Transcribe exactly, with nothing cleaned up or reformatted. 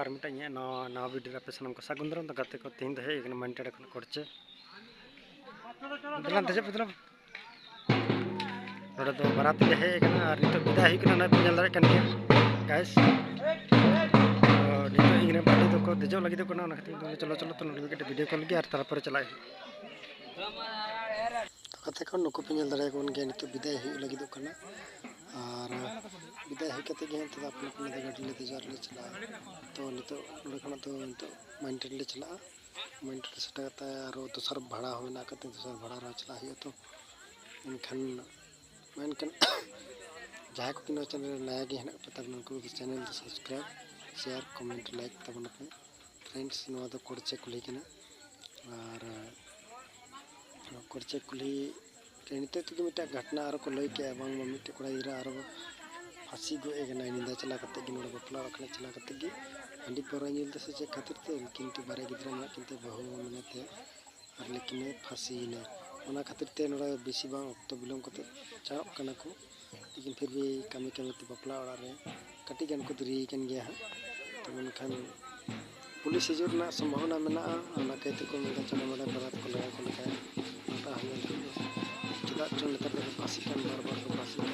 ᱟᱨ ᱢᱤᱫᱴᱟᱝ ᱤᱧᱟᱹᱜ ᱱᱟᱣᱟ ᱱᱟᱣᱟ ᱵᱷᱤᱰᱤᱭᱳ ᱨᱮ ᱟᱯᱮ ᱥᱟᱱᱟᱢ ᱠᱚ ᱥᱟᱹᱜᱩᱱ ᱫᱟᱨᱟᱢ᱾ ᱛᱚ ᱜᱟᱛᱮ ᱠᱚ, ᱛᱮᱦᱮᱧ ᱫᱚ ᱦᱮᱡ ᱟᱠᱟᱱᱟ ᱢᱟᱱᱴᱮᱲ ᱠᱷᱚᱱ ᱠᱚᱲᱪᱮ᱾ ᱫᱮᱞᱟ ᱫᱮᱡᱚᱜ ᱯᱮ, ᱫᱮᱞᱟ᱾ ᱱᱚᱰᱮ ᱫᱚ ᱵᱟᱨᱟᱛ ᱞᱮ ᱦᱮᱡ ᱟᱠᱟᱱᱟ ᱟᱨ ᱱᱤᱛᱚᱜ ᱵᱤᱫᱟᱭ ᱦᱩᱭᱩᱜ ᱠᱟᱱᱟ, ᱱᱚᱜᱼᱚᱭ ᱯᱮ ᱧᱮᱞ ᱫᱟᱲᱮᱭᱟᱜ ᱠᱟᱱ ᱜᱮᱭᱟ ᱜᱟᱭᱥ᱾ ᱛᱚ ᱱᱤᱛᱚᱜ ᱤᱧ ᱨᱮᱱ ᱵᱷᱟᱹᱭ ᱫᱚᱠᱚ ᱫᱮᱡᱚᱜ ᱞᱟᱹᱜᱤᱫᱚᱜ ᱠᱟᱱᱟ, ᱚᱱᱟ ᱠᱷᱟᱹᱛᱤᱨ ᱪᱚᱞᱚ ᱪᱚᱞᱚ ᱛᱚ ᱱᱚᱰᱮ ᱢᱤᱫᱴᱮᱱ ᱵᱷᱤᱰᱤᱭᱳ ᱠᱚᱞ ᱞᱮᱜᱮ ᱟᱨ ᱛᱟᱨᱯᱚᱨᱮ ᱪᱟᱞᱟᱜ ᱦᱩᱭᱩᱜᱼᱟ᱾ ᱛᱚ ᱜᱟᱛᱮ ᱠᱚ, ᱱᱩᱠᱩ ᱯᱮ ᱧᱮᱞ ᱫᱟᱲᱮᱭᱟᱠᱚ ᱠᱟᱱ ᱜᱮᱭᱟ, ᱱᱤᱛᱚᱜ ᱵᱤᱫᱟᱭ ᱦᱩᱭᱩᱜ ᱞᱟᱹᱜᱤᱫᱚᱜ ᱠᱟᱱᱟ᱾ ᱟᱨ ᱵᱤᱫᱟᱭ ᱦᱩᱭ ᱠᱟᱛᱮ ᱜᱮ ᱱᱤᱛᱚᱜ ᱫᱚ ᱟᱯᱱᱟ ᱟᱯᱱᱟ ᱫᱚ ᱜᱟᱹᱰᱤ ᱞᱮ ᱫᱮᱡᱚᱜ ᱟᱨ ᱞᱮ ᱪᱟᱞᱟᱜᱼᱟ᱾ ᱛᱚ ᱱᱤᱛᱚᱜ ᱱᱚᱰᱮ ᱠᱷᱚᱱᱟᱜ ᱫᱚ ᱱᱤᱛᱚᱜ ᱢᱟᱱᱴᱮᱲ ᱞᱮ ᱪᱟᱞᱟᱜᱼᱟ᱾ ᱢᱟᱱᱴᱮᱲ ᱥᱮᱴᱮᱨ ᱠᱟᱛᱮ ᱟᱨᱚ ᱫᱚᱥᱟᱨ ᱵᱷᱟᱲᱟ ᱦᱚᱸ ᱢᱮᱱᱟᱜ ᱟᱠᱟᱫ ᱛᱮ ᱫᱚᱥᱟᱨ ᱵᱷᱟᱲᱟ ᱨᱮᱦᱚᱸ ᱪᱟᱞᱟᱜ ᱦᱩᱭᱩᱜᱼᱟ᱾ ᱛᱚ ᱢᱮᱱᱠᱷᱟᱱ, ᱢᱮᱱᱠᱷᱟᱱ ᱡᱟᱦᱟᱸᱭ ᱠᱚ ᱱᱚᱣᱟ ᱪᱮᱱᱮᱞ ᱨᱮ ᱱᱟᱭᱟ ᱜᱮ ᱦᱮᱱᱟᱜ ᱯᱮ ᱛᱟᱵᱚᱱᱟ, ᱩᱱᱠᱩ ᱫᱚ ᱪᱮᱱᱮᱞ ᱫᱚ ᱥᱟᱵᱥᱠᱨᱟᱭᱤᱵᱽ, ᱥᱮᱭᱟᱨ, ᱠᱚᱢᱮᱱᱴ, ᱞᱟᱭᱤᱠ ᱛᱟᱵᱚᱱᱟ ᱯᱮ᱾ ᱯᱷᱨᱮᱱᱰᱥ, ᱱᱚᱣᱟ ᱫᱚ ᱠᱚᱲᱪᱮ ᱠᱩᱞᱦᱤ ᱠᱟᱱᱟ᱾ ᱟᱨ ᱠᱚᱲᱪᱮ ᱠᱩᱞᱦᱤ ᱨᱮ ᱱᱤᱛᱚᱜ ᱛᱮᱜᱮ ᱢᱤᱫᱴᱟᱝ ᱜᱷᱚᱴᱱᱟ ᱟᱨᱚ ᱠᱚ ᱞᱟᱹᱭ ᱠᱮᱜᱼᱟ, ᱵᱟᱝᱢᱟ ᱢᱤᱫᱴᱮᱱ ᱠᱚᱲᱟ ᱜᱤᱫᱽᱨᱟᱹ ᱟᱨᱚ ᱯᱷᱟᱹᱥᱤ ᱜᱚᱡ ᱟᱠᱟᱱᱟᱭ ᱧᱤᱫᱟᱹ ᱪᱟᱞᱟᱣ ᱠᱟᱛᱮ ᱜᱮ, ᱱᱚᱰᱮ ᱵᱟᱯᱞᱟ ᱚᱲᱟᱜ ᱠᱷᱚᱱᱟᱜ ᱪᱟᱞᱟᱣ ᱠᱟᱛᱮ ᱜᱮ ᱦᱟᱺᱰᱤ ᱯᱟᱹᱣᱨᱟᱹ ᱧᱩ ᱞᱮᱫᱟ ᱥᱮ ᱪᱮᱫ ᱠᱷᱟᱹᱛᱤᱨ ᱛᱮ, ᱠᱤᱱᱛᱩ ᱵᱟᱨᱭᱟ ᱜᱤᱫᱽᱨᱟᱹ ᱢᱮᱱᱟᱜ ᱠᱤᱱ ᱛᱮ ᱵᱟᱹᱦᱩ ᱦᱚᱸ ᱢᱮᱱᱟᱭ ᱛᱮ ᱟᱨ ᱞᱮᱠᱤᱱᱮ ᱯᱷᱟᱹᱥᱤᱭᱮᱱᱟᱭ᱾ ᱚᱱᱟ ᱠᱷᱟᱹᱛᱤᱨ ᱛᱮ ᱱᱚᱰᱮ ᱵᱮᱥᱤ ᱵᱟᱝ ᱚᱠᱛᱚ ᱵᱤᱞᱚᱢ ᱠᱟᱛᱮ ᱪᱟᱞᱟᱜ ᱠᱟᱱᱟ ᱠᱚ᱾ ᱞᱮᱠᱤᱱ ᱯᱷᱤᱨ ᱵᱷᱤ ᱠᱟᱹᱢᱤ ᱠᱟᱹᱢᱤ ᱛᱮ ᱵᱟᱯᱞᱟ ᱚᱲᱟᱜ ᱨᱮ ᱠᱟᱹᱴᱤᱡ ᱜᱟᱱ ᱠᱚ ᱫᱮᱨᱤ ᱟᱠᱟᱱ ᱜᱮᱭᱟ ᱦᱟᱸᱜ᱾ ᱛᱚ ᱢᱮᱱᱠᱷᱟᱱ ᱯᱩᱞᱤᱥ ᱦᱤᱡᱩᱜ ᱨᱮᱱᱟᱜ ᱥᱚᱢᱵᱷᱟᱵᱚᱱᱟ ᱢᱮᱱᱟᱜᱼᱟ, ᱚᱱᱟ ᱠᱟᱭᱛᱮ ᱠᱚ ᱢᱮᱱᱫᱟ ᱪᱟᱸᱰᱟ ᱢᱟᱰᱟ ᱵᱟᱨᱟᱛ ᱠᱚ ᱞᱟᱜᱟ ᱠᱚ ᱞᱮᱠᱟ᱾ ᱚᱱᱠᱟ ᱦᱚᱸ ᱧᱮᱞ ᱦᱩᱭᱩᱜᱼᱟ᱾ ᱪᱮᱫᱟᱜ ᱪᱚᱝ ᱱᱮᱛᱟᱨ ᱫᱚᱠᱚ ᱯᱷᱟᱹᱥᱤᱜ ᱠᱟᱱ, ᱵᱟᱨ ᱵᱟᱨ ᱠᱚ ᱯᱷᱟᱹᱥᱤᱜ ᱠᱟᱱ᱾